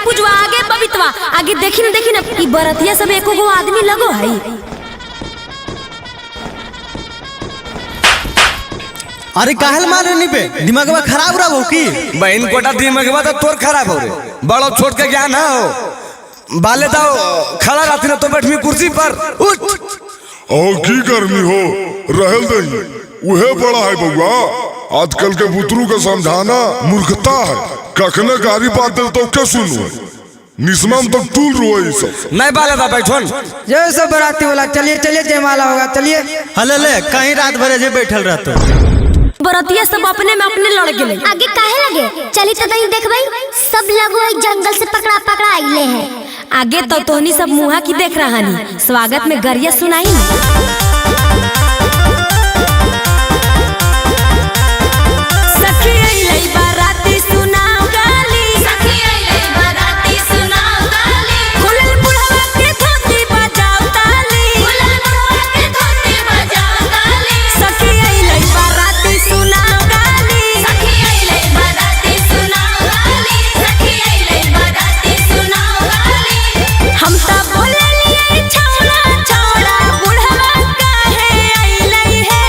पुजवा, आगे बबितवा, आगे देखी न, देखी न, ई बरतिया सब एको गो आदमी लगो है। अरे काहल मारे नी पे दिमागवा खराब रहो की? बहन कोटा दिमागवा तो तोर खराब हो रे, बड़ो छोट के ज्ञान हो। बाले दाओ खड़ा रहती ना तो बैठमी कुर्सी पर उठ। और की गर्मी हो रहल दही, उहे बड़ा है बउआ। आजकल के बुतरू के समझाना मूर्खता है। कखने गारी बात दे तो क्या सुनो, निस्माम तो टूल रो सब। नहीं बाले दा बैठोन। जय सब बराती वाला, चलिए चलिए जयमाला होगा, चलिए। हले ले कहीं रात भर जे बैठल रहतो। बरतिया सब अपने में अपने लड़ गेले। आगे काहे लगे? चली तो नहीं देखबई, सब लगो एक जंगल से पकड़ा पकड़ा आइले हैं। आगे तो तोहनी सब मुहा की देख रहा नी, स्वागत में गरिया सुनाई न। सखी अइलै बाराती सुनाओ गाली, सखी अइलै बाराती सुनाओ गाली, खुलल बुढ़वा के धोती बजाओ ताली, खुलल बुढ़वा के धोती बजाओ ताली, सखी अइलै बाराती सुनाओ गाली, सखी अइलै बाराती सुनाओ गाली, सखी अइलै बाराती सुनाओ गाली। हम त बोललियै छौड़ा छौड़ा बुढ़वा काहे अइलै हे,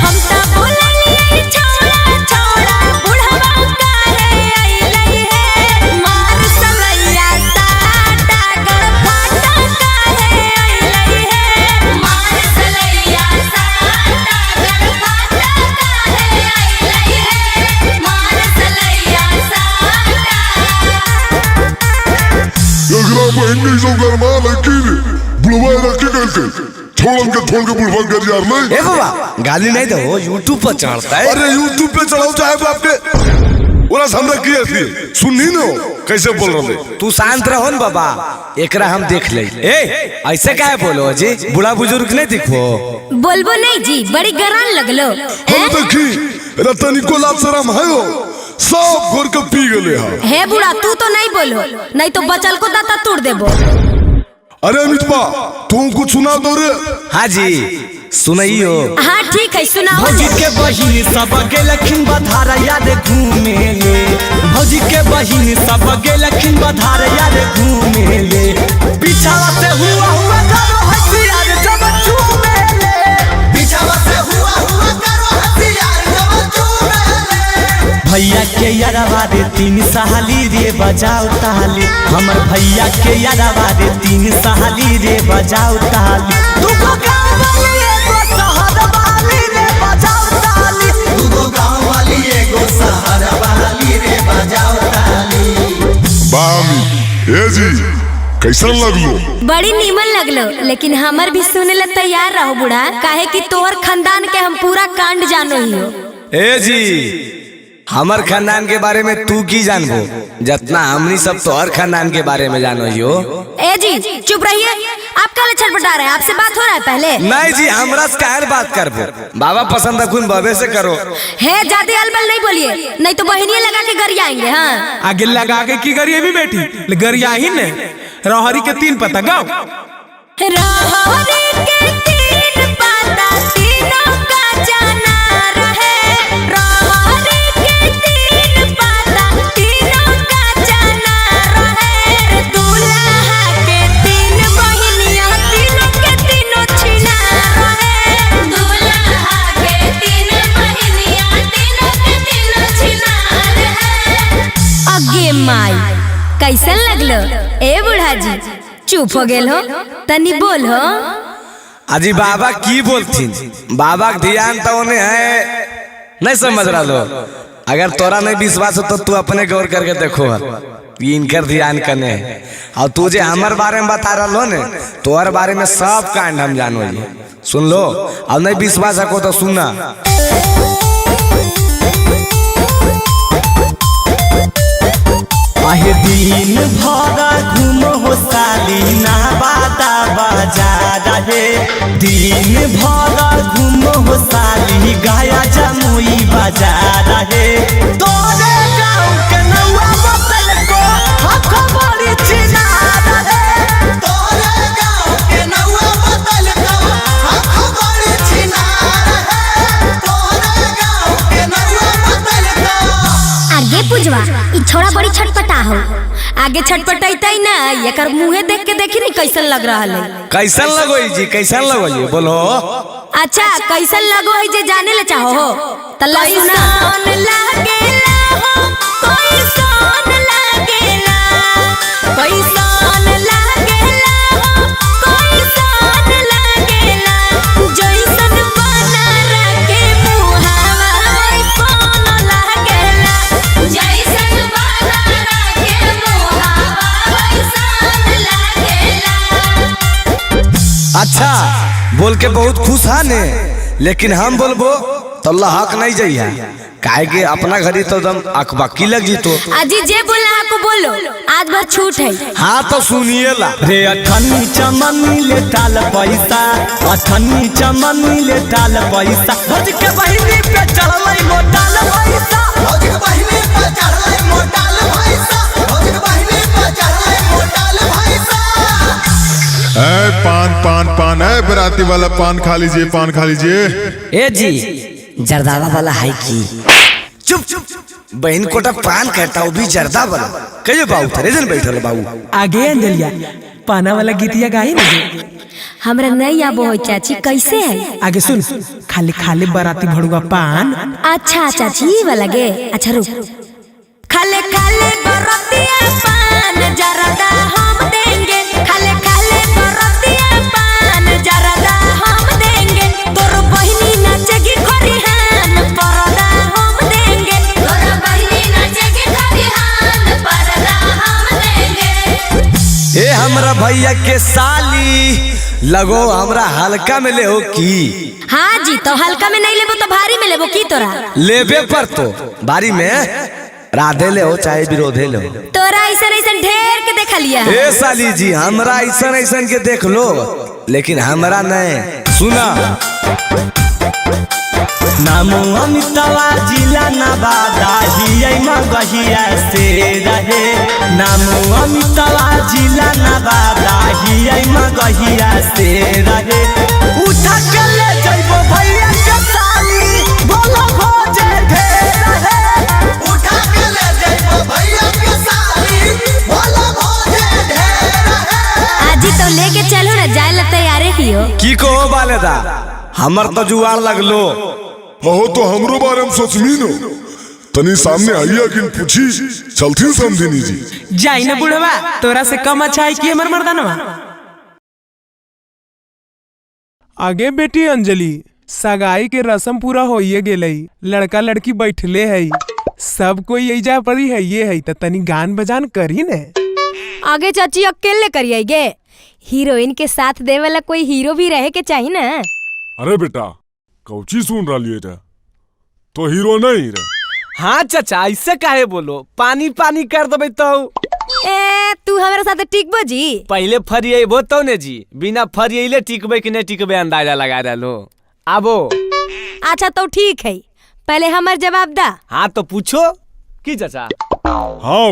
हम त बोललियै छौड़ा छौड़ा बुढ़वा काहे अइलै हे, मार सलैया साटा गड़फाटा काहे अइलै हे, मार सलैया साटा गड़फाटा काहे अइलै हे, मार सलैया साटा। एकरा बहन नहीं सब गरमा लड़की रे बुढ़वा रखी गल के छोड़न के छोड़ के बुढ़वा कर यार नहीं। ए बाबा गाली नहीं दो, यूट्यूब पर चढ़ता है। अरे यूट्यूब पे चढ़ाओ चाहे बाप के, ओरा हमरा की ऐसी सुननी न कैसे बोल रहे। तू शांत रहो न बाबा, एकरा हम देख ले। ए ऐसे काहे बोलो जी, बूढ़ा बुजुर्ग नहीं दिखो। बोलबो नहीं जी, बड़ी गरान लगलो। हम देखी रतनी को लाज शरम है हो, सब घोर के पी गले हा। हे बूढ़ा तू तो नहीं बोलो, नहीं तो बचल को दाता तोड़ देबो। अरे अमितपा तुम कुछ सुना दो रे। हाँ जी सुनाइयो। हाँ ठीक है सुनाओ। भौजी के बहिन सब गेलखिन बधार यार घूमे ले, भौजी के बहिन सब गेलखिन बधार यार घूमे ले, पीछावा से हुआ हुआ करो हसियार जब चूमे ले, पीछावा से हुआ हुआ करो हसियार जब चूमे ले। भैया के यारवा रे तीन सहाली रे बजाओ ताली, हमर भैया के यारवा रे तीन सहाली रे बजाओ ताली, दुगो गाँव वाली एगो शहर वाली रे बजाओ ताली, दुगो गाँव वाली एगो शहर वाली रे बजाओ ताली। बामी ए जी कैसन लगलो? बड़ी नीमन लगलो, लेकिन हमर भी सुने ला तैयार रहो बूढ़ा, काहे कि तोहर खानदान के हम पूरा कांड जानो ही हो। ए जी हमर खानदान के बारे में तू की जानबो, जितना हमनी सब तोहर खानदान के बारे में जानो ही हो। ए जी चुप रहिए, आप काले छटपटा रहे हैं, आपसे बात हो रहा है पहले? नहीं जी हमरा से काहे बात करबो, बाबा पसंद रखुन बाबे से करो। हे ज्यादा अलबल नहीं बोलिए, नहीं तो बहनिए लगा के गरियाएंगे। हाँ आगे लगा के की गरिए भी बेटी गरिया ही ने। रहरी के तीन पता गाओ। रहरी के तीन पता तीनों का जाना रहे, रहरी के तीन पता तीनों का जाना रहे, दूल्हा के तीन बहिनिया तीनों के तीनों छिना रहे, दूल्हा के तीन बहिनिया तीनों के तीनों छिना रहे। अगे माई कैसन लगलो ए बूढ़ा जी? चुप हो गेल हो, तनी बोल हो। अजी बाबा की बोलथिन, बाबा के ध्यान तो उन्हें है नहीं समझ रहा लो। अगर तोरा नहीं विश्वास हो तो तू अपने गौर करके देखो, ये इनकर ध्यान कने है। और तू जे हमर बारे में बता रहा लो ने, तोहर बारे में सब कांड हम जानो जी। सुन लो, अब नहीं विश्वास हो तो सुनना। आहे दिन भर घूम हो साली नवादा बाजार हे, दिन भर घूम हो साली गया जमुई बाजार हे, तोरे गाँव के नौआ बदल को हक बड़ी चिनार हे, तोरे गाँव के नौआ बदल को हक बड़ी चिनार हे, तोरे गाँव के नौआ बदल को। आगे पुजवा, ई छोड़ा बड़ी छटपटा हो। आगे छटपटैतै ना, एकर मुंहे देख के देखी नी कैसन लग रहा है। कैसन लगो जी, कैसन लगो जी बोलो। अच्छा कैसन लगो है जे जाने ले चाहो हो तल्ला सुना। लागेला हो कैसन लागेला, कैसन लागेला हो कैसन लागेला, जैसन बना के मुहावा वैसन लागेला, जैसन बना के मुहावा वैसन लागेला। अच्छा बोल के बहुत खुश हा ने, लेकिन हम बोलबो तो हक नहीं जाइए, काहे के अपना घरी तो एकदम अकबकी लग जी तो। अजी जे बोलना आपको बोलो, आज भर छूट है। हाँ तो सुनिए ला। रे अठन्नी चमनी ले टाल पैसा, अठन्नी चमनी ले टाल पैसा, भौज के बहिनी पे चढ़लै मोटाल पैसा, भौज के बहिनी पे चढ़लै मोटाल पैसा, भौज के बहिनी पे चढ़लै मोटाल पैसा। ए पान पान पान, ए बराती वाला पान खा लीजिए, पान खा लीजिए। ए जी जर्दावा वाला है की? चुप चुप, बहन कोटा पान कहता वो भी जर्दा वाला। कहियो बाबू थरे जन बैठल बाबू। आगे अंजलिया पाना वाला गीतिया गाई ना। हमरा नहीं आबो है चाची, कैसे है? आगे सुन, खाली खाली बराती भड़ुआ पान। अच्छा चाची ये वाला गे, अच्छा रुक। खाले खाले बरातिया पान जर्दा हम देंगे, खाले खाले बरातिया पान जर्दा हम देंगे, तोर बहिनी नाचेगी खरिहान परदा हम देंगे, तोर बहिनी नाचेगी खरिहान परदा हम देंगे। ए हमरा भैया के साली लगो हमरा हल्का में ले हो की? हाँ जी तो हल्का में नहीं लेबो तो भारी में लेबो की तोरा? लेबे पर तो भारी में राधे ले हो चाहे विरोधे ले हो। तोरा ऐसा ऐसा ढेर के देखा लिया। ए साली जी हमरा ऐसा ऐसा के देख लो, लेकिन हमरा नहीं सुना। नामो अमितावा जिला नवादा हियै मगहिया से रहे, नामो अमितावा जिला नवादा हियै मगहिया से रहे, उठा के ले जइबो भैया के साली बोलो भोजे ढेर रहे, उठा के ले जइबो भैया के साली बोलो भोजे ढेर रहे। आजी तो लेके चलो ना, जाए ला तैयारे ही हो। की कहो बालेदा, हमर तो जुआर लगलो। हो तो हमरो बारे में सोचमी नो, तनी सामने आइया कि पूछी चलती समझिनी जी। जाई ना बुढ़वा, तोरा से कम अच्छा है कि हमर मर्दानवा। आगे बेटी अंजलि, सगाई के रस्म पूरा होइए गेलई, लड़का लड़की बैठले है, सब कोई एजा परी है ये है, त तनी गान बजान करी ने। आगे चाची अकेले करिए गे, हीरोइन के साथ दे वाला कोई हीरो भी रहे के चाहिए ना। अरे बेटा कौची सुन रहा लिए तो हीरो नहीं रहे। हाँ चाचा ऐसे काहे बोलो, पानी पानी कर देबे तो। ए तू हमारे साथ टिकबो जी? पहले फरियबो तो ने जी, बिना फरियले टिकबे कि नहीं टिकबे अंदाजा लगा रहो। आबो। अच्छा तो ठीक है, पहले हमार जवाब दा। हाँ तो पूछो की चाचा? हाँ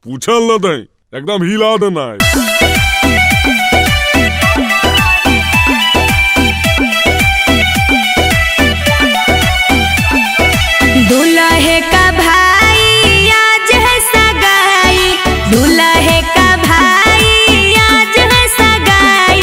पूछल न दे, एकदम हिला देना है। दूल्हे का भाई आज है सगाई, दूल्हे का भाई आज है सगाई,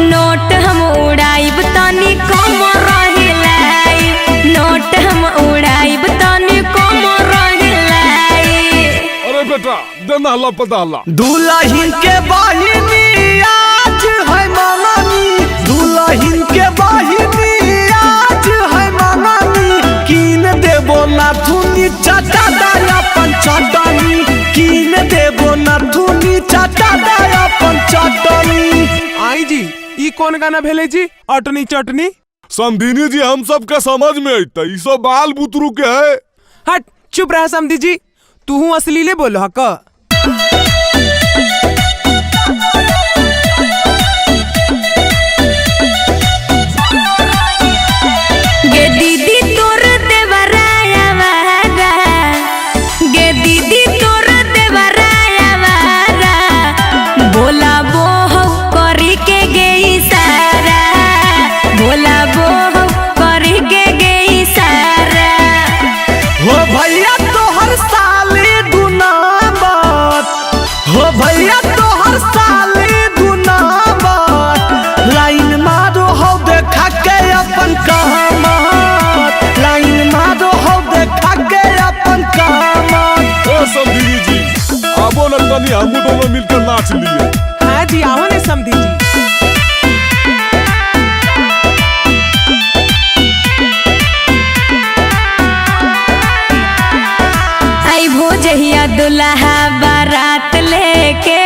नोट हम उड़ाइब तनी कम रहिलाई, नोट हम उड़ाइब तनी कम रहिलाई। अरे बेटा देना ला पता ला। दुल्हन के बहिनी आज है मंगनी, दुल्हन के बहिनी आज है मंगनी, कीन देबो नाथुनी चाटा दाया पंचटनी, कीन देबो नाथुनी चाटा दाया पंचटनी। आई जी ई कौन गाना भेले जी? अटनी चटनी। समधिनी जी हम सब के समझ में अइता, ई सब बाल बुतरू के है। हट चुप रहा समधी जी, तू असलीले बोलो हक। गे दीदी तोर देवराया वारा, गे दीदी तोर देवराया वारा, बोला बो हो करी के गे इशारा, बोला बो हो करी के गे इशारा। हो भैया तोहर साली दुनामत, तनी हम दोनों मिलकर नाच लिए। हाँ जी आओ ने समधी जी। अइबो जहिया दुल्हा बारात लेके,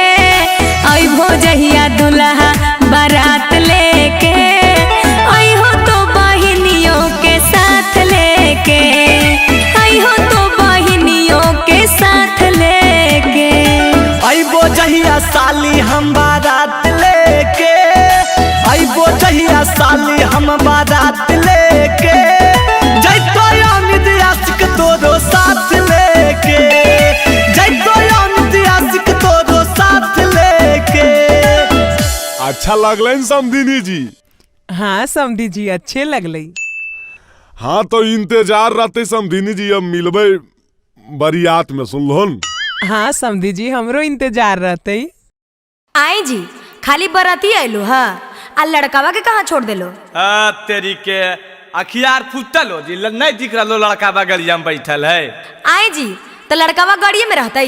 अइबो जहिया दुल्हा बारात लेके, अइहो तो बहिनियों के साथ लेके, अइहो तो बहिनियों के साथ लेके। अइबो जहिया साली हम बारात लेके, अइबो जहिया साली हम बारात लेके, जैतो अमित आशिक तोरो साथ लेके, जैतो अमित आशिक तोरो साथ लेके। अच्छा लगल समधिनी जी? हाँ समधी जी अच्छे लगल। हाँ तो इंतजार रहते समधिनी जी, अब मिलबे बरियात में, सुन लो। हाँ समधी जी हमरो इंतजार रहते। आई जी खाली बराती आयलू हा, आ लड़कावा के कहाँ छोड़ देलो? आ तेरी के अखियार फुटल हो जी, नहीं दिख रहा लड़कावा गलिया में बैठल है। आई जी तो लड़कावा गाड़िए में रहता,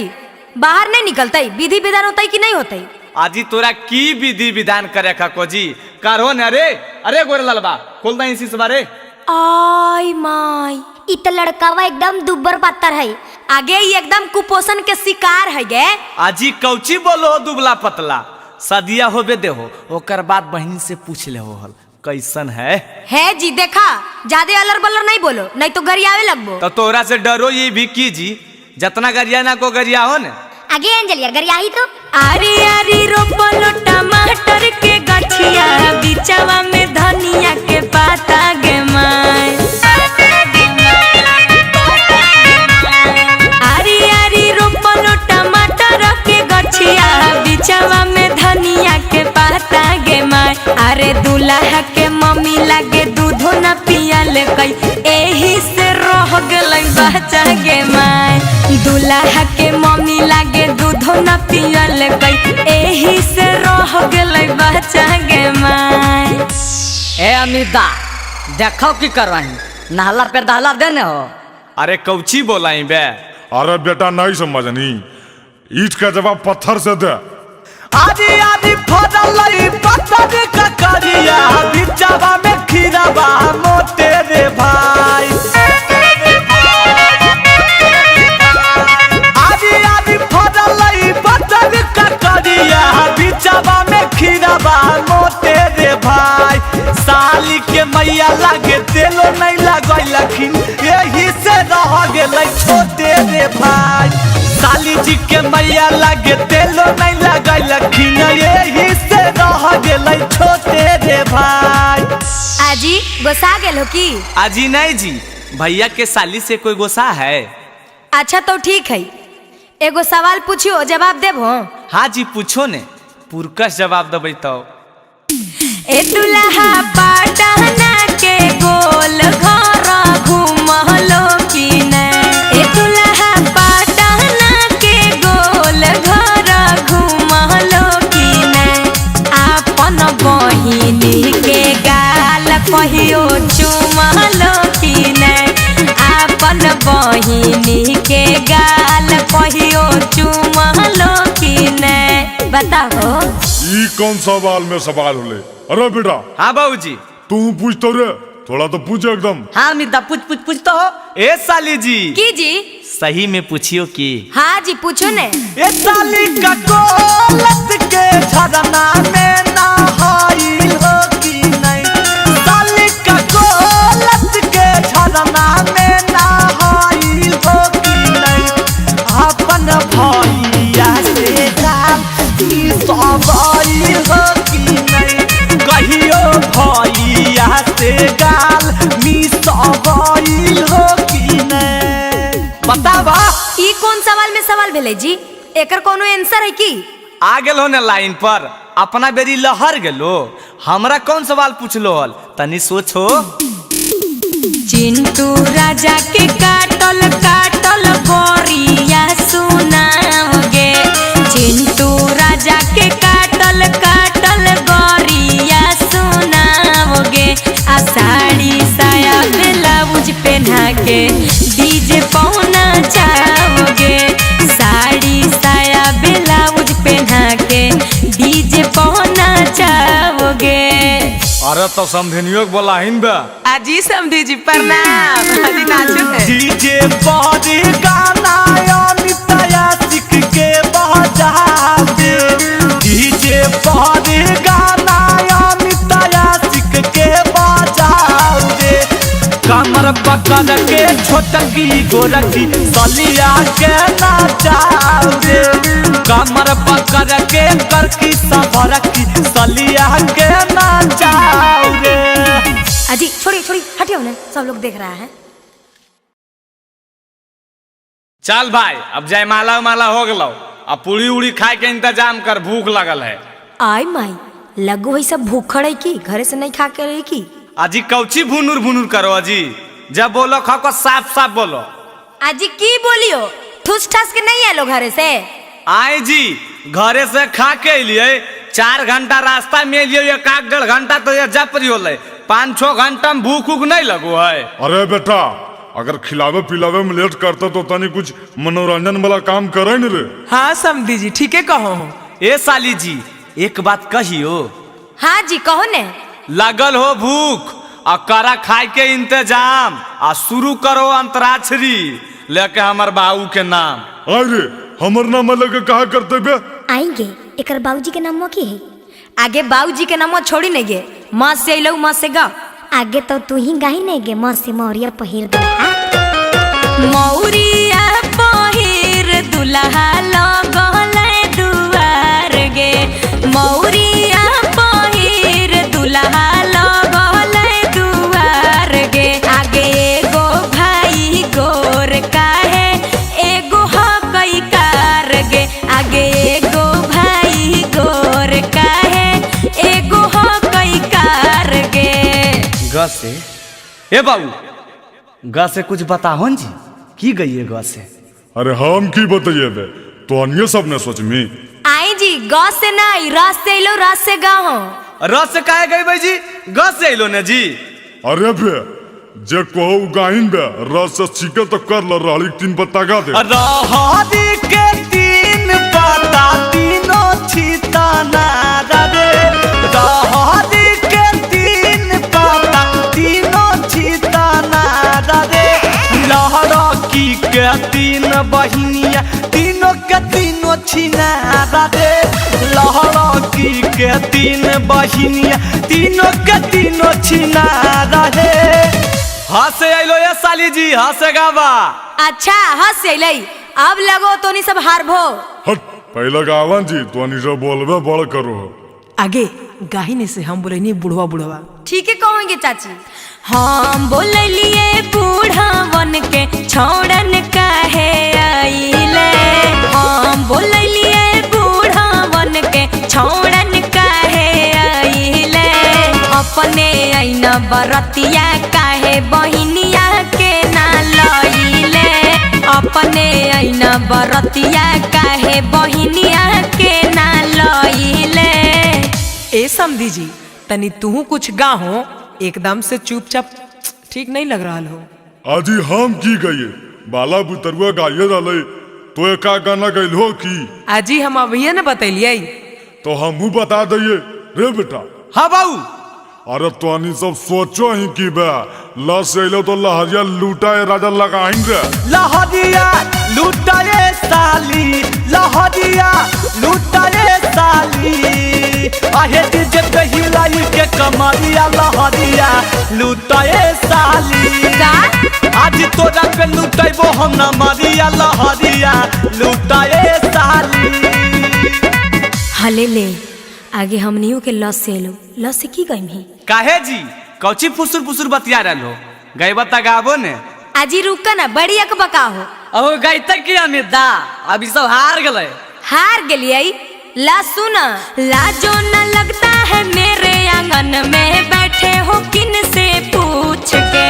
बाहर नहीं निकलता, विधि विधान होता कि नहीं होता? आजी तोरा की विधि विधान करे खको जी, करो न रे। अरे गोरे ललबा खोल दे इसी बारे। आई माई इ त लड़कावा एकदम दुब्बर पातर है, आगे ही एकदम कुपोषण के शिकार है गे। आजी कौची बोलो दुबला पतला, सदिया होबे देहो ओकर बाद बहन से पूछ ले हो हल कैसन है। है जी देखा ज्यादा अलर बलर नहीं बोलो, नहीं तो गरियावे लगबो। तो तोरा से डरो ये भी की जी, जितना गरिया ना को गरिया हो ने। आगे अंजलिया गरियाही तो। आरी आरी रोपलो टमाटर के गछिया, बिचवा में धनिया के पाता गे माय। आरी आरी रोपलो टमाटर के गछिया, बिचवा में धनिया के पाता गे माय। अरे दुल्हा के मम्मी लागे दूधो न पियल कई, एही से रह गेलै बच्चा गे माय। दुल्हा के मम्मी लागे दूधो न पियल कई, एही से रह गेलै बच्चा गे माय। ए अमिता देखो की करवाही, नहला पे दहला देने हो। अरे कौची बोलाई बे? अरे बेटा नहीं समझनी, ईट का जवाब पत्थर से दे। आदि आदि फदलई पत्थर का करिया, बिचवा में खीरावा मोटे रे भाई। आदि आदि फदलई पत्थर का करिया, बिचवा में खीरावा मोटे रे भाई। साली के मैया लागे तेलो नहीं लगैलखिन, यही से रह गेलै छोटे रे भाई। साली जी के मैया लागे तेलो नहीं लगैलखिन, यही से रह गेलै छोटे रे भाई। आजी गोसा गेल हो की? आजी नहीं जी, भैया के साली से कोई गोसा है। अच्छा तो ठीक है, एगो सवाल पूछियो जवाब देबो? हाँ जी पूछो ने, पुरकस जवाब देबै तो। ए दुल्हा पटना के गोल घर घूमलो की नै, ए दुल्हा पटना के गोल घर घूमलो की नै, आपन बहिनी के गाल कहियो चुमलो की नै, आपन बहिनी के गाल कहियो चुमलो की नै। बताओ ई कौन सवाल में सवाल होले? अरे बेटा। हाँ बाबूजी। तू पूछ तो रे, थोड़ा तो पूछ एकदम। हाँ मिर्दा पूछ पूछ पूछ तो हो। ए साली जी। की जी? सही में पूछियो की? हाँ जी पूछो ने। ए साली का गोलत के झरना में नहाइल हो की नहीं, साली का गोलत के झरना में नहाइल हो की नहीं, अपन भैया से गाल सवाइल हो की नहीं, कहियो भैया से गाल मिसवाइल हो की नहीं। बतावा ई कौन सवाल में सवाल भेलै जी, एकर कोनो आंसर है की? आ गेलो ने लाइन पर, अपना बेरी लहर गेलो, हमरा कौन सवाल पूछलो हल, तनी सोचो। चिंटू राजा के काटल काटल गोरिया सुनाओगे, चिंटू राजा के काटल काटल गोरिया सुनाओगे, आ साड़ी साया ब्लाउज पहना के डीजे पहुना चाहोगे, साड़ी साया ब्लाउज अरे तो समधिनियो के बोलाहिन बे। अजी समधी जी प्रणाम। अजी नाचो है। डीजे पर गाना अमिताया सिख के बजा दे, डीजे पर गाना अमिताया सिख के बजा दे। कमर पकड़ के छोटकी गोरकी सलिया के नाचा दे, कमर पकड़ के करकी सबरकी सलिया के नाचा दे। अजी छोड़िए छोड़िए हटिए, उन्हें सब लोग देख रहा है। चल भाई अब जयमाला उमाला हो गलो, अब पूरी उड़ी खाए के इंतजाम कर, भूख लगल है। आई माई लगो है सब भूखड़ है की घरे से नहीं खा के रही की। अजी कौची भुनुर भुनुर करो अजी, जब बोलो खा को साफ साफ बोलो। अजी की बोलियो, ठुस ठस के नहीं आलो घरे से? आए जी घरे से खा के लिए 4 घंटा रास्ता में लिए, 1-1.5 घंटा तो ये जप रही, 5-6 घंटा में भूख उख नहीं लगो है। अरे बेटा अगर खिलावे पिलावे में लेट करते तो तनी कुछ मनोरंजन वाला काम करे न रे। हाँ समधी जी ठीक है कहो। ए साली जी एक बात कहियो। हाँ जी कहो ने। लगल हो भूख आ करा खाए के इंतजाम, आ शुरू करो अंतराक्षरी लेके हमर बाबू के नाम। अरे हमर नाम लेके कहा करते बे? आएंगे एकर बाबूजी के नाम की है? आगे बाबूजी के नाम छोड़ी नहीं गे, माँ से अइलौ माँ से गा। आगे तो तू ही गाही नहीं गे, माँ से मौरिया पहिर दुल्हा, मौरिया पहिर दुल्हा लगल दुआर गे, मौरिया पहिर दुल्हा लगल दुआर गे। आगे एगो भाई गोर काहे एगो हकई कार गे, आगे एगो भाई गोर काहे एगो हकई कार गे। ग से ए बाबू ग से कुछ बताहो जी, की गई है ग से? अरे हम की बताइए बे, तो अन्य सब ने सोचमी। आई जी ग से नहीं र से अइलो, र से गाहो। र से काहे गई भाई जी, ग से अइलो ने जी। अरे बे जे कहो गाहिन बे, र से सीखे तो कर ल, रहली 3 पत्ता गा दे। रहरी के 3 पत्ता तीनों छिताना रे, रहरी के 3 पत्ता तीनों छिताना रे। लहरकी के 3 बहिनिया तीनों के तीनों छिनारा रे, लहरकी के 3 बहिनिया तीनों के तीनों छिनारा रे। हंसे अइलो ये साली जी, हंसे गावा। अच्छा हंसे अइलै, अब लगो तो नहीं सब हारभो। हट पहले गावन जी तो नहीं सब बोलबे बड़ करो। आगे गाहिने से हम बोले नहीं बुढ़वा बुढ़वा। ठीक है कहोगे चाची। हम बोललिए बूढ़वन के छोड़न काहे आइले, हम बोललिए बूढ़वन के छोड़न काहे आइले। अपने ऐना बरतिया काहे बहिनिया के ना लइले, अपने ऐना बरतिया काहे बहिनिया के ना लइले। ए समधी जी तनी तू कुछ गाहो, एकदम से चुपचाप ठीक नहीं लग रहा हो। आजी हम की गए बाला बुतरुआ गाये रहले तो एका गाना गइल हो की? आजी हम अभी न बतैलिए। तो हमहू बता दिए रे बेटा। हाँ बाबू। अरे तो सब सोचो ही की बे ल से अइलो तो लहरिया लूटाए राजा लगाइन रे। लहरिया लूटाए साली, लहरिया लूटाए साली, आहे डीजे पे हिलाई के कमरिया लहरिया लूटाए साली। आज तोरा पे लूटाइबो हम न मरिया लहरिया लूटाए साली। हले ले आगे हमनियों के लस से लो, लस से की गई में? काहे जी कौची फुसुर फुसुर बतिया रहलो, गईबा त गाबो ने। आजी रुका ना बड़ी अकबका हो। अब गईता की अमित दा अभी सब हार गए। हार गेलिए ला सुना। लाजो न लगता है मेरे आंगन में बैठे हो किन से पूछ के,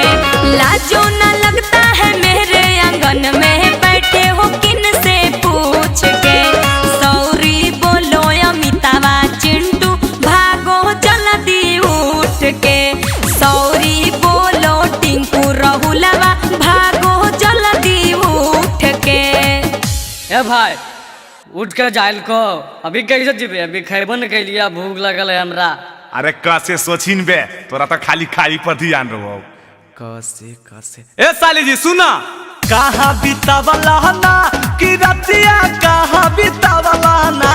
लाजो न लगता है मेरे आंगन में बैठे हो किन से पूछ के। सौरी बोलो अमितावा चिंटू भागो जल्दी उठ के, सौरी बोलो टिंकू रहुलवा भागो जल्दी उठ के। ए भाई उठ के जाइल को अभी कैसे जीबे, अभी खैबो न कैलिया, भूख लगल है हमरा। अरे कैसे सोचिन बे, तोरा तो खाली खाई पर ध्यान रहो। कैसे कैसे? ए साली जी सुना, कहाँ बितावला ना कि रतिया, कहाँ बितावला ना,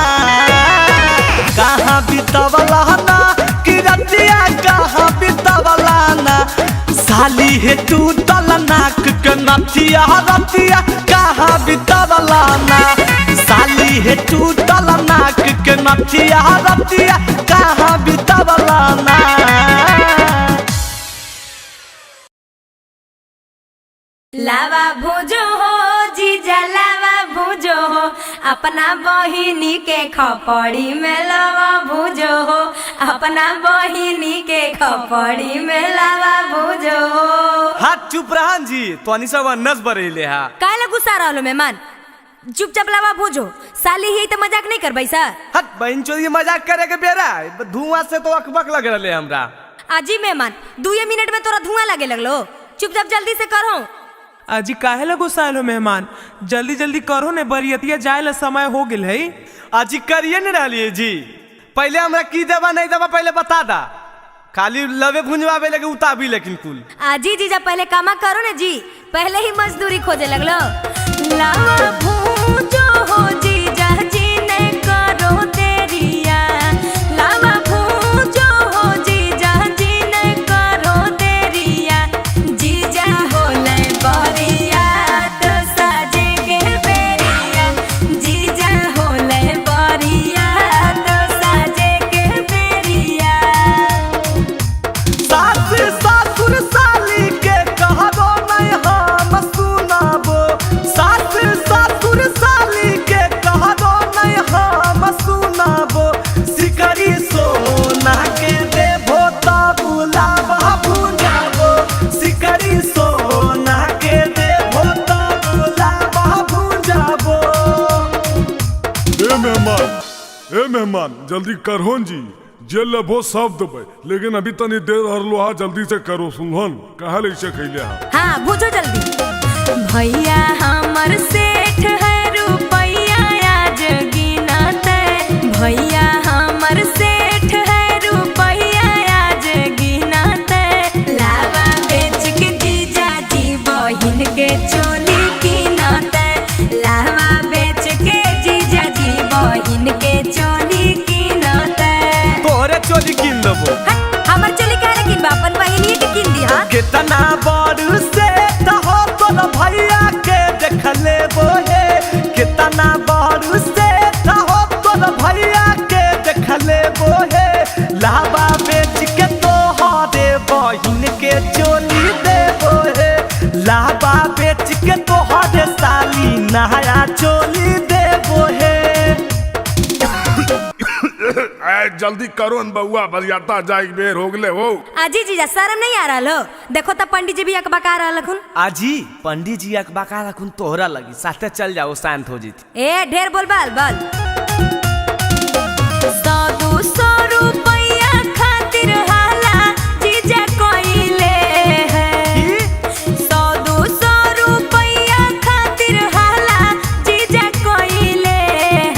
कहाँ बितावला ना कि रतिया, कहाँ बितावला ना। साली हे तू तल नाक के नथिया रतिया, कहाँ बितावला ना। साली हे तू तल नाक के नथिया रतिया, कहाँ बितावला ना। लावा भुजो हो जीजा, लावा भुजो हो, अपना बहिनी के खपड़ी में लावा भुजो हो, अपना बहिनी के खपड़ी में लावा भुजो हो। हाथ चुप रहन जी, तोनी सब अन्नस बरेले हा। काहे गुस्सा रहलो मेहमान? चुपचाप लावा भुजो, साली ही तो मजाक नहीं करबै सर। हट बहन चोरी, मजाक करे के बेरा धुआं से तो अकबक लग रहले हमरा। आजी मेहमान 2 मिनट में तोरा धुआं लगे लगलो, चुपचाप जल्दी से करो। अजी काहे ला गुस्साइल हो मेहमान? जल्दी जल्दी करो ने, बरियतिया जाए ला समय हो गेल है। अजी करिए न रहलिए जी, पहले हमरा की देवा नहीं देवा पहले बता दा, खाली लवे भुंजवावे लगे उताबी लेकिन कुल। आजी जीजा पहले कामा करो ने जी, पहले ही मजदूरी खोजे लगलो। लावा भूंजो हो जीजा जी ने करो तेरिया, लावा भूंजो हो जीजा जी ने करो तेरिया, जीजा होले बरिया तो साजे के बेरिया, जीजा होले बरिया तो साजे के बेरिया। सास ससुर साली के कहबो नहीं हम सुनाबो, सास ससुर साली के कहबो नहीं हम सुनाबो, सिकरी सोना के देबो तब लावा भुजाबो, सिकरी सोना के देबो तब लावा भुजाबो। ए मेहमान, ए मेहमान जल्दी करहोन जी, जे लेबो सब देबै, लेकिन अभी तनी देर हरलो हा, जल्दी से करो सुनहन काहे लैसे खैले हा। हाँ भुजो जल्दी। भैया हमर सेठ है रुपैया आज गिनते, भैया हमर सेठ है रुपैया आज गिनते, लावा बेच के जीजा जी बहिन के चोली कीनते, लावा बेच के जीजा जी बहिन के चोली कीनते। तोहरे चोली कीन देबो। हमर चोली काहे कीनबा, अपन बहिनिए के कीन दिहा। कितना बड़ से हो तोर भैया के देख लेबो हे, कितना बड़ से हो तोर भैया के देख लेबो हे, लावा बेच के तोहरे बहिन के चोली देबो हे, लावा बेच के तोहरे साली नया चोली देबो हे। जल्दी करो न बउआ, बरियाता जाए बेर हो गले हो। आजी जीजा शर्म नहीं आ रहा हो? देखो तब पंडित जी भी अकबका रहा लखुन। आजी पंडित जी अकबका रखुन तोहरा लगी, साथे चल जाओ शांत हो जीती। ए ढेर बोल बाल बाल। 100-200 रुपया खातिर हाला जीजा कोइले है, 100-200 रुपया खातिर हाला जीजा कोइले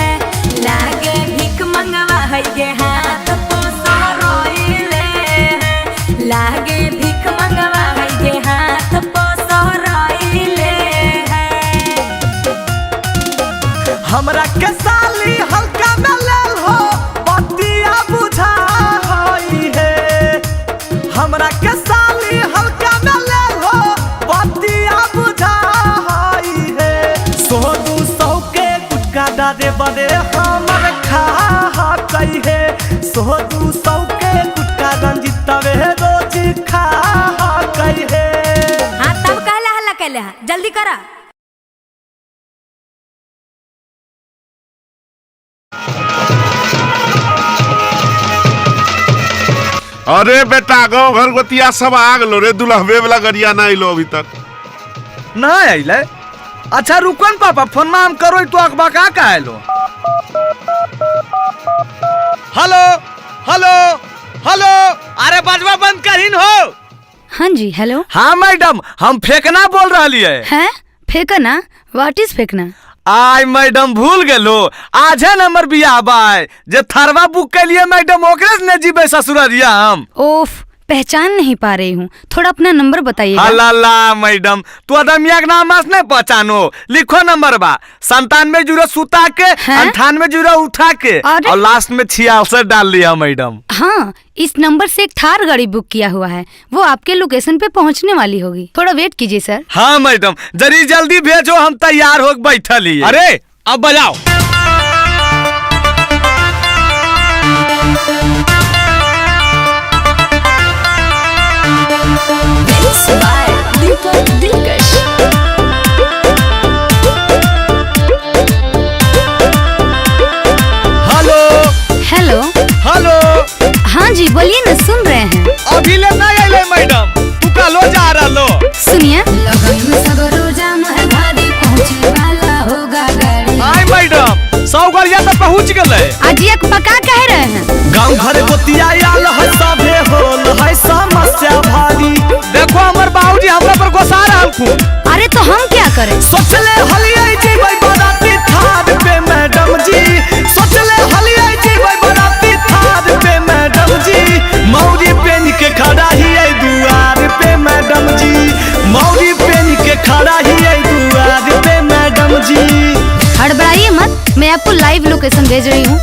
है, लागे भीख मंगवा है के हाथ पोसो रोइले है, लागे भीख मंगवा है के हाथ पोसो रोइले है। हमरा के साली हल्का में लेल हो बतिया बुझा हई है, हमरा के साली हल्का में लेल हो बतिया बुझा हई है, 100-200 के गुटका डारे बड़े हमर खा कई है, 100-200 के गुटका रंजितवे रोज खा कई है। हाँ तब कहला हल्ला कैले हा, जल्दी करा। अरे बेटा गाँव घर गोतिया सब आ गलो रे, दुल्हबे वाला गरिया ना अइलो अभी तक। ना अइले? अच्छा रुकन पापा, फोन में हम करो तो अकबका का आइलो। हेलो हेलो हेलो, अरे बजवा बंद करीन हो। हाँ जी हेलो। हाँ मैडम, हम फेंकना बोल रही है। हैं फेंकना? What is फेंकना? आय मैडम भूल गेलो, आज है नंबर बियाह बाय जे थरवा बुक के लिए मैडम ओकरे से न जीबे ससुररिया हम। ओफ, पहचान नहीं पा रही हूँ, थोड़ा अपना नंबर बताइएगा। अल्लाह मैडम तू अदमिया के नाम नहीं पहचानो, लिखो नंबर बा 97 सुता के 98 उठा के और लास्ट में 66 डाल लिया मैडम। हाँ, इस नंबर से एक थार गाड़ी बुक किया हुआ है, वो आपके लोकेशन पे पहुँचने वाली होगी, थोड़ा वेट कीजिए सर। हाँ मैडम जरी जल्दी भेजो, हम तैयार हो बैठल ही। अरे अब बजाओ। हेलो हेलो हेलो, हाँ जी बोलिए ना, सुन रहे हैं। अभी ले नहीं आइले मैडम, तू कालो जा रहा लो। सुनिए आय मैडम 100 गाड़िया तो पहुँच गए। आज एक पका कह रहे हैं। गाँव घर गोतिया आल है सभे होल है समस्या भारी। देखो हमर बाबूजी हमरा पर गुस्सा रहल। अरे तो हम क्या करें? सोचले हलियै जीबै बराती थार पे मैडम जी, सोचले हलियै जीबै बराती थार पे मैडम जी, मौरी पेन के खड़ा ही आई दुआर पे मैडम जी, मौरी पेन के खड़ा ही आई दुआर पे मैडम जी। हड़बड़ाइए मत, मैं आपको लाइव लोकेशन भेज रही हूँ,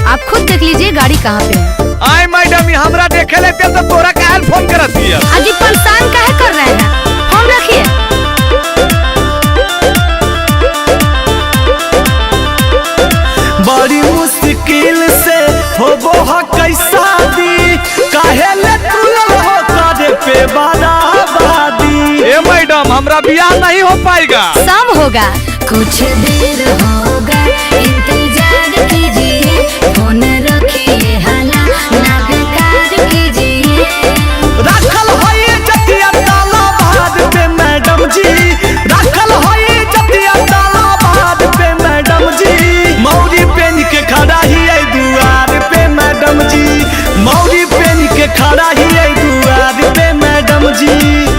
आप खुद देख लीजिए गाड़ी कहाँ पे है। आय मैडम हमरा देखे लेते तो तोरा काहे फोन करत हिय? अजी परेशान काहे कर रहे हैं, फोन रखिए। बड़ी मुश्किल से होबो ह कैसा दी, काहे ले तुलल हो करे पे बराबरी। ए मैडम हमरा बियाह नहीं हो पाएगा। सब होगा, कुछ देर होगा इंतजार कीजिए, फोन रखिए हाला ना बेकार कीजिए। रखल है जतिया ताला बाद पे मैडम जी, रखल है जतिया ताला बाद पे मैडम जी, मौरी पेन के खड़ा ही आई दुआर पे मैडम जी, मौरी पेन के खड़ा ही आई दुआर पे मैडम जी।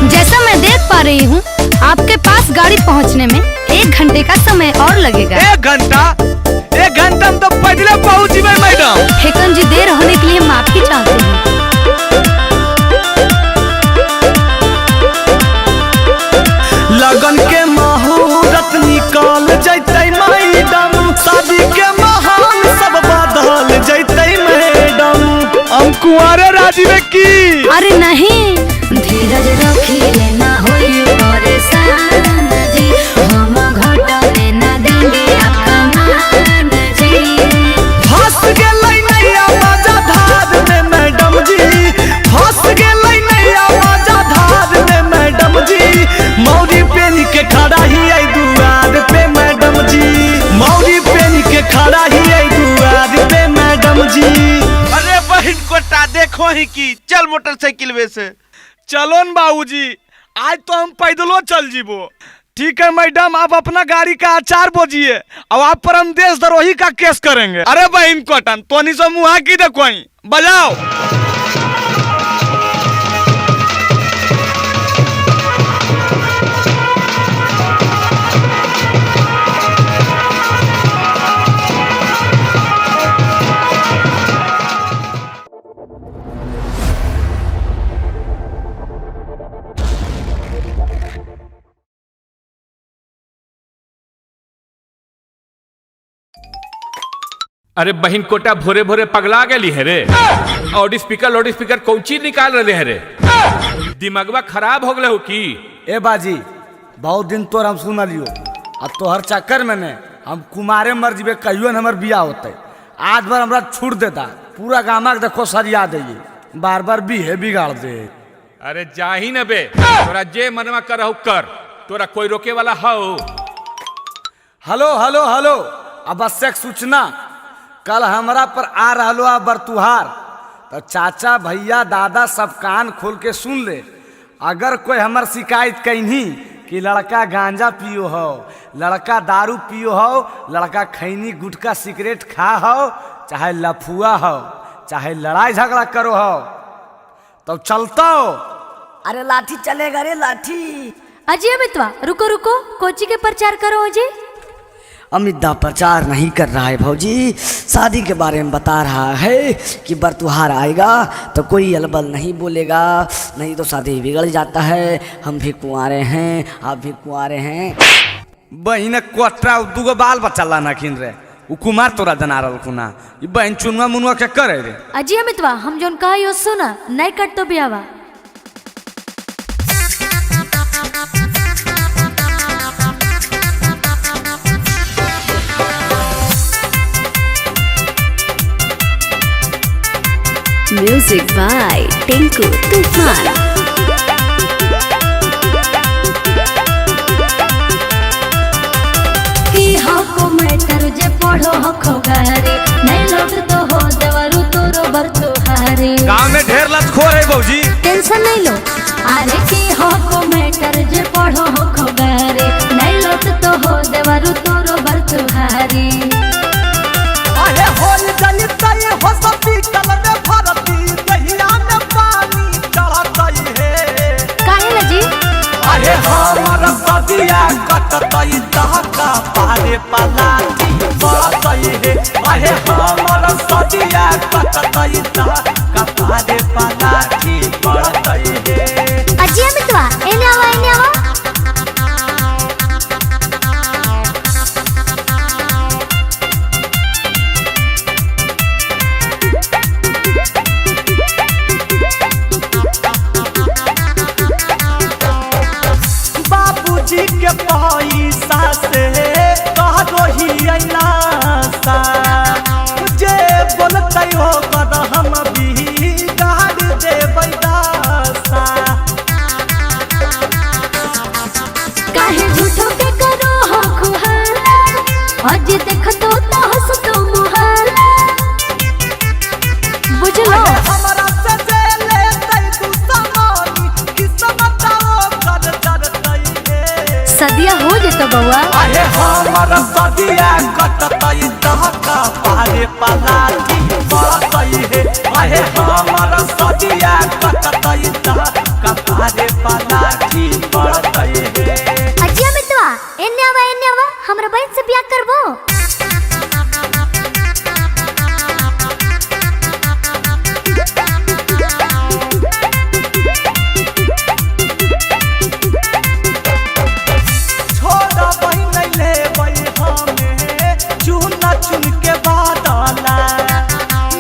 जैसा मैं देख पा रही हूँ आपके पास गाड़ी पहुँचने में 1 घंटे का समय और लगेगा। 1 घंटा? 1 घंटा में तो पैदल पहुँच जीबै मैडम। फेकन जी देर होने के लिए माफी चाहते हैं। लगन के मुहूर्त निकल जैतै मैडम, शादी के माहौल सब बदल जैतै मैडम। हम कुंवारे राजी में की? अरे नहीं, धीरज रखिए ना होई परेशान जी, हम घटने ना देंगे आपका मान जी। फंस गेलै नैया बाजा धार में मैडम जी, फंस गेलै नैया बाजा धार में मैडम जी, मौरी पेन के खड़ा ही आई दुआर पे मैडम जी, मौरी पेन के खड़ा ही आई दुआर पे मैडम जी। अरे बहन कोटा देखो ही की चल मोटरसाइकिल वे से। चलो न बाबूजी, आज तो हम पैदलो चल जीबो। ठीक है मैडम, आप अपना गाड़ी का अचार बोझिए और आप पर हम देशद्रोही का केस करेंगे। अरे बहन कोटन तोनी से मुहा की देखो, बजाओ। अरे बहन कोटा भोरे भोरे पगला गई है रे, और स्पीकर कौची निकाल रहे है रे, दिमागवा खराब हो गए हो की? ए बाजी बहुत दिन तोर हम सुन लियो, अब तोहर चक्कर में ने हम कुमारे मर जीबे, कहियो न हमर बियाह होते। आज बार हमरा छूट देता, पूरा गामा के देखो सरिया दे, बार बार बीहे बिगाड़ दे। अरे जाही न बे, तोरा जे मनवा करहु कर, तोरा कोई रोके वाला हो? हेलो हेलो हेलो, आवश्यक सूचना, कल हमरा पर आ रहा आ बरतुहार, तो चाचा भैया दादा सब कान खोल के सुन ले। अगर कोई हमर शिकायत कहीं कि लड़का गांजा पियो हो, लड़का दारू पियो हो, लड़का खैनी गुटखा सिगरेट खा हो, चाहे लफुआ हो, चाहे लड़ाई झगड़ा करो हो, तो चलता हो। अरे लाठी चलेगा रे लाठी। अजय मितवा रुको रुको, कोची के प्रचार करो अजय। अमित दा प्रचार नहीं कर रहा है भौजी, शादी के बारे में बता रहा है कि बरतुहार आएगा तो कोई अलबल नहीं बोलेगा, नहीं तो शादी बिगड़ जाता है। हम भी कुंवारे हैं, आप भी कुंवारे हैं। बहिन कोटरा दूगो बाल बच्चा लाना खिन रे, उ कुमार तोरा जना रहलखुन। ई बहिन चुनुआ मुनुआ के करे रे। अजी अमितवा, हम जोन कहा सुना नहीं कट तो बियावा। म्यूजिक बाय टिंकू तूफान। की हको मैटर जे पढ़ो हको गारे, नहीं लोग तो हो देवरु तोरो बर तोहारे। गांव में ढेर लतखोर है भौजी, टेंशन नहीं लो। अरे की हको मैटर जे पढ़ो हको गारे, नहीं लोग तो हो देवरु तोरो बर तोहारे। अरे होल जलतई हो सब पीतल में भरती, दहिया में पानी चढ़तई हे। काहे ला जी? अरे हमर सदिया कटतई दहका पारे पलाटी पड़तई हे। अरे हमर सदिया कटतई दहका पारे पलाटी पड़तई हे। अजी अमितवा, एने आवा एने आवा। बाबूजी के पैसा से कहो ही अइलासा, जे बोलतै हो कर हम भी गाड़ देबै दासा। काहे झूठो के करो हो खुहाला, आज देखतो तो हंसतो मुहाला। बुझलो हमरा से जे लेतै तू समानी, किस्मत ओ कर डरतै हे। सदिया हो जेतो बउआ। अरे हमर सदिया कटतै दहका पारे पलाटी पड़तै हे। अरे हमर सदिया कटतै दहका पारे पलाटी पड़तै हे। अजी अमितवा, एने आवा एने आवा, हमरा बहन से बियाह करबो। छोड़ा बहिन लेबै हमे चुना चुन के बादला,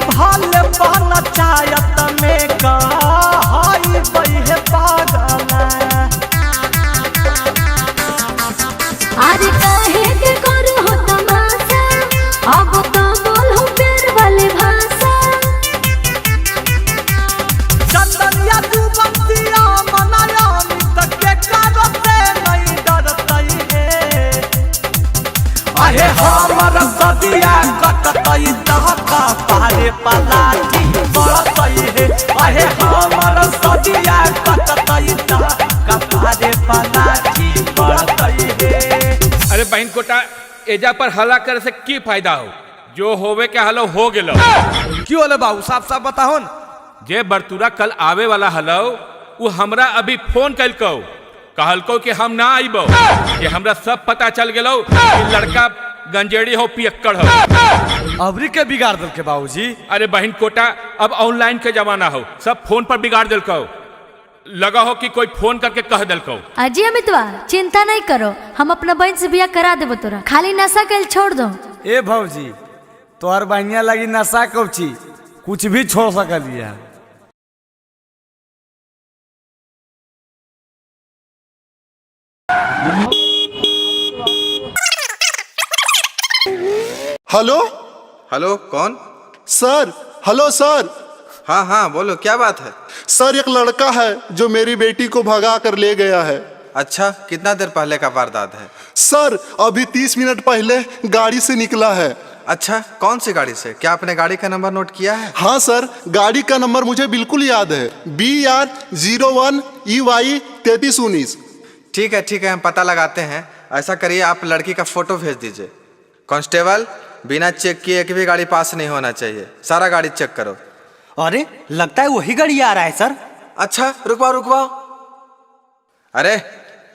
भल पंचायत में कहई बहे पागला। अरे काहे के करो हो तमाशा, अब तो बोलो प्यार वाली भाषा। चंदनिया तू बंसिया मनाया अमित के करते नहीं डरतई हे। अरे हमर सदिया कटतई दहका पारे पलाटी पड़तई हे। अरे हमर सदिया कटतई दहका पारे पलाटी पड़तई हे। अरे बहन कोटा, एजा पर हल्ला करे से की फायदा हो? जो होवे के हलो हो गेलो। क्यों हलो बाबू, साफ साफ बताहो न। जे बरतुरा कल आवे वाला हलो, वो हमरा अभी फोन कलको, कहलको कि हम ना आइबो, कि हमरा सब पता चल गेलो कि लड़का गंजेड़ी हो पियक्कड़ हो। अबरी के बिगाड़ देलके बाबूजी। अरे बहन कोटा, अब ऑनलाइन के जमाना हो, सब फोन पर बिगाड़ देलको। लगा हो कि कोई फोन करके कह देलको। अजी अमितवा, चिंता नहीं करो, हम अपना बहन से बियाह करा देबो तोरा, खाली नशा के छोड़ दो। ए भौजी, तोहर बहिनिया लगी नशा कौची, कुछ भी छोड़ सकलिया। हेलो हेलो, कौन? सर, हेलो सर। हाँ हाँ बोलो, क्या बात है? सर एक लड़का है जो मेरी बेटी को भगा कर ले गया है। अच्छा, कितना देर पहले का वारदात है? सर अभी 30 मिनट पहले गाड़ी से निकला है। अच्छा, कौन सी गाड़ी से? क्या आपने गाड़ी का नंबर नोट किया है? हाँ सर, गाड़ी का नंबर मुझे बिल्कुल याद है, BR 01 EY 3319। ठीक है ठीक है, हम पता लगाते हैं। ऐसा करिए, आप लड़की का फोटो भेज दीजिए। कांस्टेबल, बिना चेक किए एक भी गाड़ी पास नहीं होना चाहिए, सारा गाड़ी चेक करो। अरे लगता है वही गाड़ी आ रहा है सर। अच्छा रुकवाओ रुकवाओ। अरे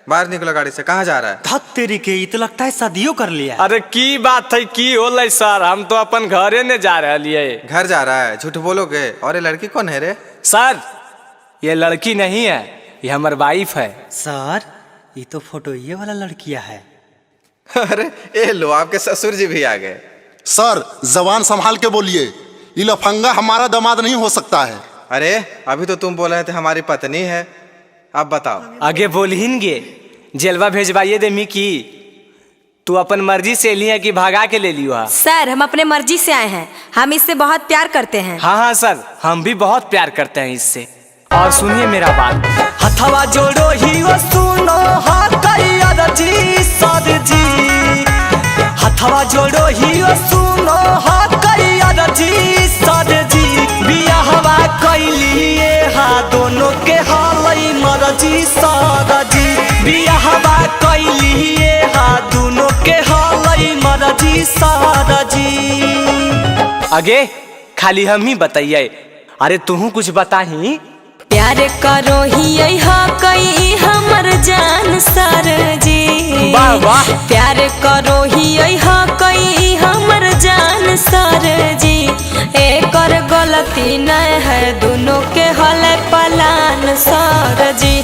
बाहर निकलो गाड़ी से, कहाँ जा रहा है? धत तेरी के, ये तो लगता है शादियों कर लिया। अरे की बात है, की होलै सर, हम तो अपन घरे ने जा रहे। घर जा रहा है? झूठ बोलोगे। और ये लड़की कौन है रे? सर ये लड़की नहीं है, ये हमार वाइफ है। सर ये तो फोटो ये वाला लड़किया है। अरे ए लो, आपके ससुर जी भी आ गए। सर जबान संभाल के बोलिए, ये लफंगा हमारा दामाद नहीं हो सकता है। अरे अभी तो तुम बोल रहे थे हमारी पत्नी है, अब बताओ। आगे बोलहिन गे, जेलवा भेजवाइए दे मी की तू अपन मर्जी से लिया कि भागा के ले लियो? सर हम अपने मर्जी से आए हैं, हम इससे बहुत प्यार करते हैं। हाँ हाँ सर, हम भी बहुत प्यार करते हैं इससे। और सुनिए मेरा बात, हथवा जोड़ो ही वो सुनो जी सर जी, हथवा जोड़ो ही वो सुनो जी सर जी, बियाहवा कैलिए हा दोनों के हालई मरजी सर जी, बियाहवा कैलिए हा दोनों के हालई मरजी सर जी। आगे खाली हम ही बताइए, अरे तू कुछ बताही। प्यार करो ही कई हमर जान सर जी, वाह वाह। प्यार करो ही कई हमर जान सर जी, एकर गलती नहीं है दोनों के हल पलान सर जी,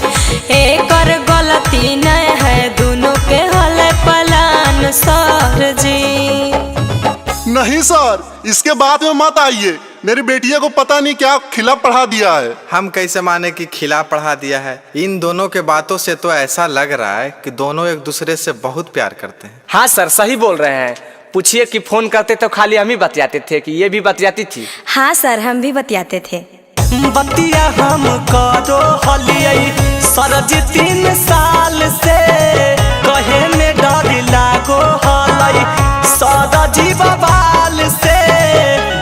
एकर गलती नहीं है दोनों के हल पलान सर जी। नहीं सर, इसके बाद में मत आइए, मेरी बेटिया को पता नहीं क्या खिला पढ़ा दिया है। हम कैसे माने कि खिला पढ़ा दिया है? इन दोनों के बातों से तो ऐसा लग रहा है कि दोनों एक दूसरे से बहुत प्यार करते हैं। हाँ सर सही बोल रहे हैं, पूछिए कि फोन करते तो खाली हम ही बतियाते थे कि ये भी बतियाती थी। हाँ सर हम भी बतियाते थे। बतिया हम करो हलियै सर जी 3 साल से, कहे में डर लागो हलै सर जी बबाल से।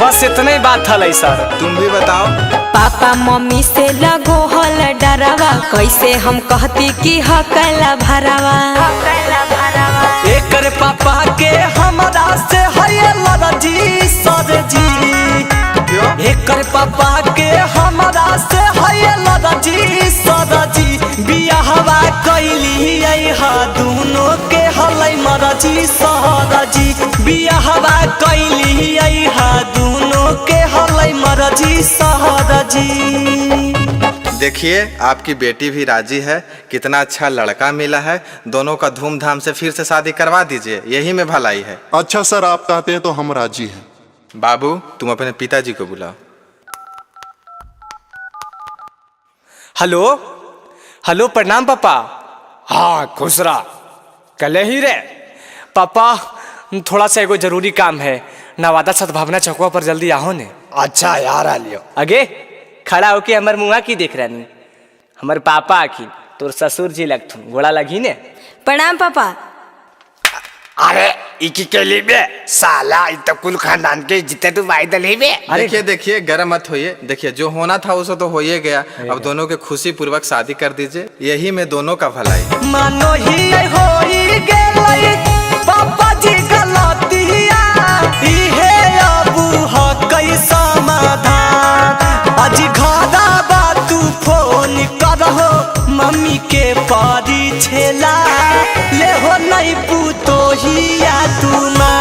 बस इतने ही बात हलै सर। तुम भी बताओ। पापा मम्मी से लगो हल डरावा, कैसे हम कहती कि हकला भरावा। एकर पापा के हमरा से है लड़जी सर जी, एकर पापा के हमरा से है लड़जी सर जी, बियाहवा कैलियै हा दोनों के हलै मरजी सर जी, बियाहवा कैलियै हा दोनों के हलै मरजी सर जी। देखिए आपकी बेटी भी राजी है, कितना अच्छा लड़का मिला है, दोनों का धूमधाम से फिर से शादी करवा दीजिए, यही में भलाई है। अच्छा सर, आप कहते हैं तो हम राजी हैं। बाबू तुम अपने पिताजी को बुलाओ। हेलो हेलो, प्रणाम पापा। हाँ खुश रहा, कल ही रे पापा, थोड़ा सा एगो जरूरी काम है, नवादा सद्भावना चौकवा पर जल्दी आओ ने। अच्छा यार आ लियो। आगे खड़ा होके हमर मुँहा की देख रहा, हमर पापा आखिन तोर ससुर जी लगथुन, गोड़ा लगी ने। प्रणाम पापा। अरे इकी के लिए बे साला, इ तो कुल खानदान के जिते तू भाई दली बे। देखिए देखिए गरम मत होइए, देखिए जो होना था उसे तो हो ही गया, अब दोनों के खुशी पूर्वक शादी कर दीजिए, यही में दोनों का भलाई। मानो ही होई गेलै पापा जी गलतिया, इहे अबू हकै समाधान, आज घरा बा तू फोन करहो मम्मी के परी छेला, ले हो नहीं पुतोहिया तुमा,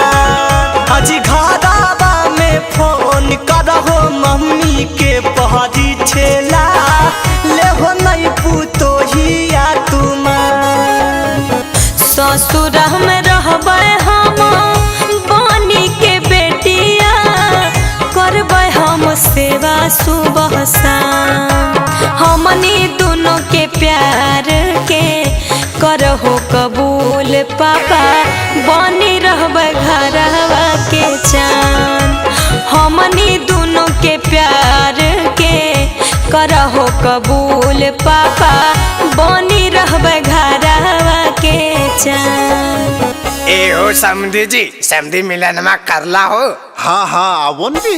आज घरा में फोन करहो मम्मी के परी छेला, ले हो नहीं पुतोहिया तुमा। ससुर में रहबै हम बनी के बेटिया, करबै हम सेवा सुबह शाम, हमनी दोनों के प्यार के करहो कबूल पापा, बनी रहबै घरवा के चान, हमनी दोनों के प्यार के करहो कबूल पापा, बनी रहबै घरवा के चान। ए हो समधी जी, समधी मिलनमा करला हो। हाँ हाँ आवो जी।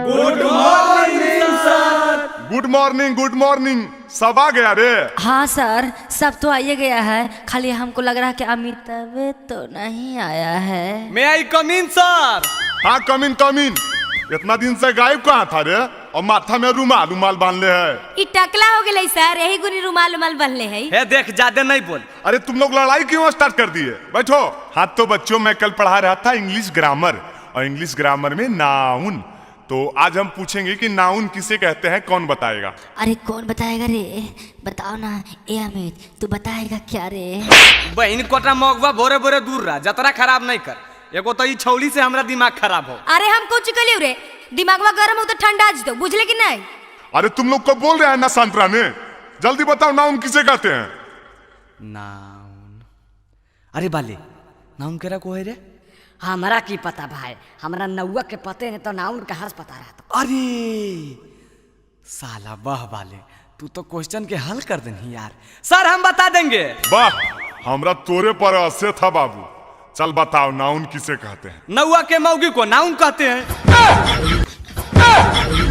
Good morning sir. Good morning, good morning. सब आ गया रे? हाँ सर, सब तो आइए गया है, खाली हमको लग रहा है कि अमिताभ तो नहीं आया है। May I come in sir? हाँ कम इन कम इन। इतना दिन से गायब कहाँ था रे? और माथा में रुमाल रुमाल बांध ले है। ई टकला हो गेलै सर, यही गुनी रुमाल उमाल बंधले है। हे देख, ज्यादा नहीं बोल। अरे तुम लोग लड़ाई क्यों स्टार्ट कर दिए? बैठो। हाँ तो बच्चों, मैं कल पढ़ा रहा था इंग्लिश ग्रामर, और इंग्लिश ग्रामर में नाउन। तो आज हम पूछेंगे कि नाउन किसे कहते हैं, कौन बताएगा? अरे कौन बताएगा रे, बताओ ना। ए अमित, तू बताएगा क्या रे? बहन कोटा मगवा भोरे भोरे दूर रहा, जतरा खराब नहीं कर। एगो तो ई छौली से हमरा दिमाग खराब हो। अरे हम कुछ कलियो रे, दिमागवा गरम हो तो ठंडा आज दो, बुझले कि नहीं? अरे तुम लोग को बोल रहे हैं ना शांत रहने। जल्दी बताओ नाउन किसे कहते हैं? नाउन, अरे बाले नाउन केरा को है रे? हमरा की पता भाई, हमरा नौआ के पते है तो नाउन का हर्ष पता रहा। अरे साला वाह बाले, तू तो क्वेश्चन के हल कर देनी यार। सर हम बता देंगे। वाह, हमरा तोरे पर असे था बाबू। चल बताओ नाउन किसे कहते हैं? नौआ के मौगी को नाउन कहते हैं।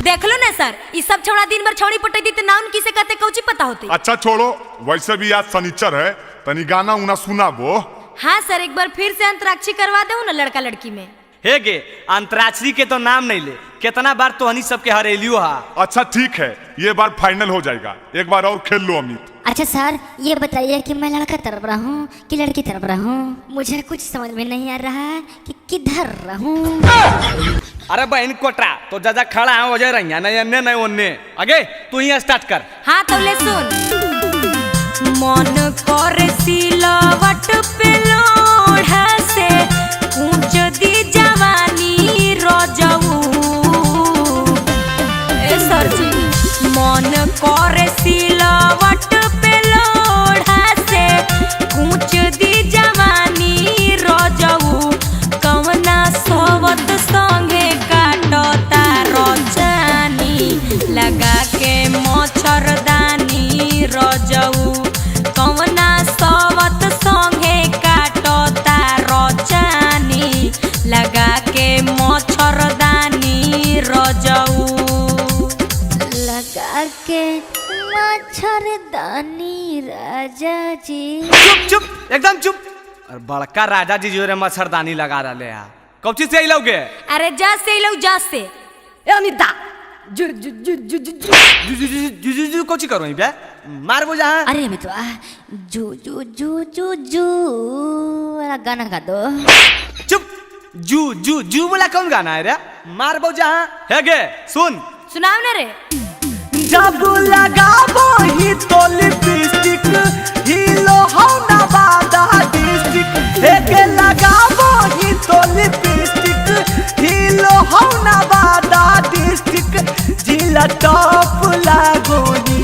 देख लो ना सर, इस सब छोड़ा दिन भर छौड़ी पटे दी तो नाउन किसे कहते कौची पता होती। अच्छा छोड़ो, वैसे भी आज शनिचर है, तनी गाना उना सुना वो। हाँ सर, एक बार फिर से अंतराक्षरी करवा दो ना लड़का लड़की में। हे गे, अंतराक्षरी के तो नाम नहीं ले, कितना बार तो हनी सबके हरेलियो हा। अच्छा ठीक है, ये बार फाइनल हो जाएगा, एक बार और खेल लो अमित। अच्छा सर, ये बताइए कि मैं लड़का तरफ रहूं कि लड़की तरफ रहूं? मुझे कुछ समझ में नहीं आ रहा है कि किधर रहूं। अरे बहन कोटरा, तो जाजा खड़ा है वजह रही नहीं अन्य नहीं ओन्ने। आगे तू ही स्टार्ट कर। हाँ तो ले सुन। मन करे सिलवट पे लोढ़ा से कूच दी जवानी रजऊ। ए सर जी, मन करे सिलवट पे लोढ़ा से कूच दी जवानी रजऊ। कवना सोवत संगे काटता रचानी, लगा के मच्छरदानी रजऊ। कवना सोवत संगे काटता रचानी, लगा के मच्छरदानी रजऊ। लगा के मच्छरदानी राजा जी। चुप चुप, एकदम चुप। और बड़का राजा जी जो रे मच्छरदानी लगा रहे हैं, कौची से आइलोगे? अरे जा से आइलो, जा से। ए अमिता, जु जु जु जु जु जु जु जु जु जु कौची करो बे, मारबो जहां। अरे अमितवा, जु जु जु जु जु वाला गाना गा दो। चुप, जू जू जू वाला कौन गाना है रे? मारबो जहां। हे गे सुन, सुनाओ ना रे। जब लगाबो ही तो लिपस्टिक हिलो हो नवादा डिस्ट्रिक्ट। हे गे लगाबो ही तो लिपस्टिक हिलो हो नवादा डिस्ट्रिक्ट। जिला टॉप लागोनी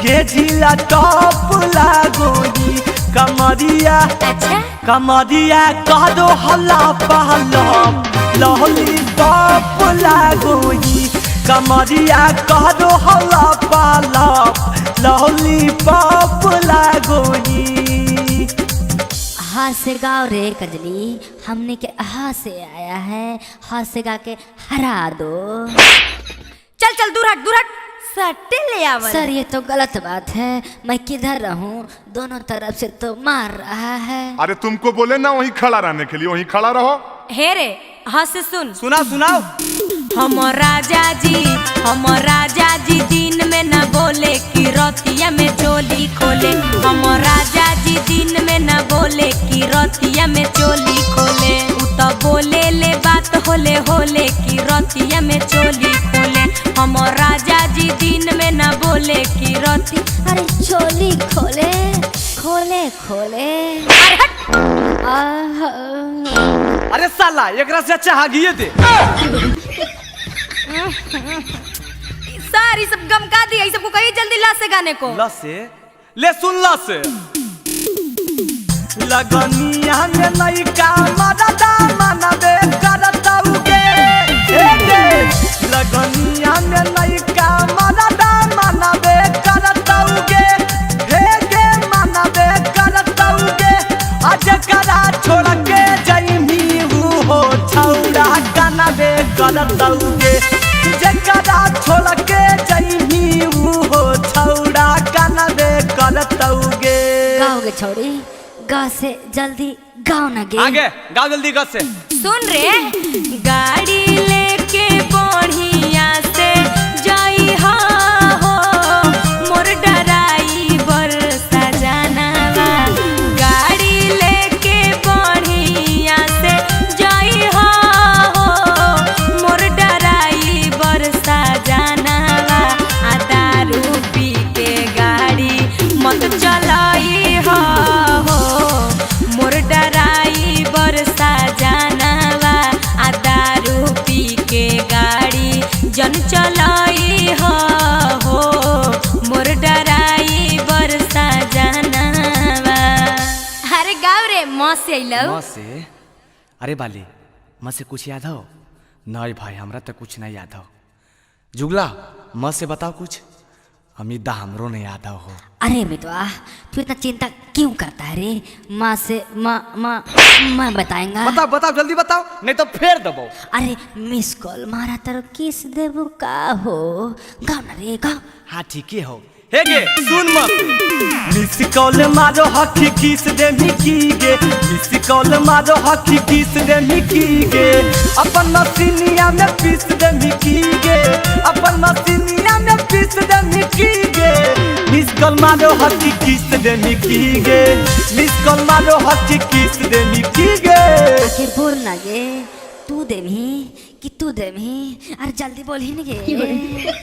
गे, जिला टॉप लागोनी। कमरिया अच्छा, कमरिया कह दो हल्ला पहला लहली टॉप लागोनी। कमरिया कह दो हल्ला पहला लहली पॉप लागोनी। हा से गाओ रे कजली, हमने के हा से आया है, हा से गा के हरा दो। चल चल दूर हट, दूर हट, सट्टे ले आवल। सर ये तो गलत बात है, मैं किधर रहूं? दोनों तरफ से तो मार रहा है। अरे तुमको बोले ना वहीं खड़ा रहने के लिए, वहीं खड़ा रहो। हे रे, हाँ से सुन। सुना सुनाओ। हम राजा जी, हम राजा जी दिन में न बोले कि रतिया में चोली खोले। हम राजा जी दिन में न बोले कि रतिया में चोली खोले। उ तो बोले ले बात होले होले कि रतिया में चोली खोले। हम राजा जी दिन में न बोले कि रति, अरे चोली खोले खोले खोले। अरे हट। अरे साला एकरा से अच्छा हागिए दे। सर ये सब गमका दिया, ये सबको कहिए जल्दी ला से गाने को। ला से ले सुन, ला से लगनिया में नैका मरदा मनबे करतौगे। लगनिया में नैका मरदा मनबे करतौगे। हे गे मनबे करतौगे। आज करा छोड़ के जइमी हो छौड़ा कनबे करतौगे। जकरा छोड़ के जइमी हो छौड़ा कनबे करतौगे। गाओगे छौड़ी, गा से जल्दी गाओ ना गे। आगे गाओ जल्दी गा से। सुन रे, गाड़ी लेके अरे बाली म से कुछ याद हो? नहीं भाई हमरा तो कुछ नहीं याद हो। जुगला म से बताओ कुछ। अमित दा हमरो नहीं याद हो। अरे मितवा तू इतना चिंता क्यों करता है रे? माँ से माँ माँ माँ बताएंगा। बताओ बताओ जल्दी बताओ नहीं तो फेर दबो। अरे मिस कॉल मारा तर किस देबू का हो? गाओ ना रे गाओ। हाँ ठीक ही हो। हे गे सुन मत। मिस कॉल मारो हकी किस दे मिकी गे, मिस कॉल मारो हकी किस दे मिकी गे, अपन मसीनिया में पीस दे मिकी गे, अपन मसीनिया में पीस दे मिकी गे, मिस कॉल मारो हकी किस दे मिकी गे, मिस कॉल मारो हकी किस दे मिकी गे। आखिर बोल ना गे, तू देमी कि तू देमी? अरे जल्दी बोल ही ना गे।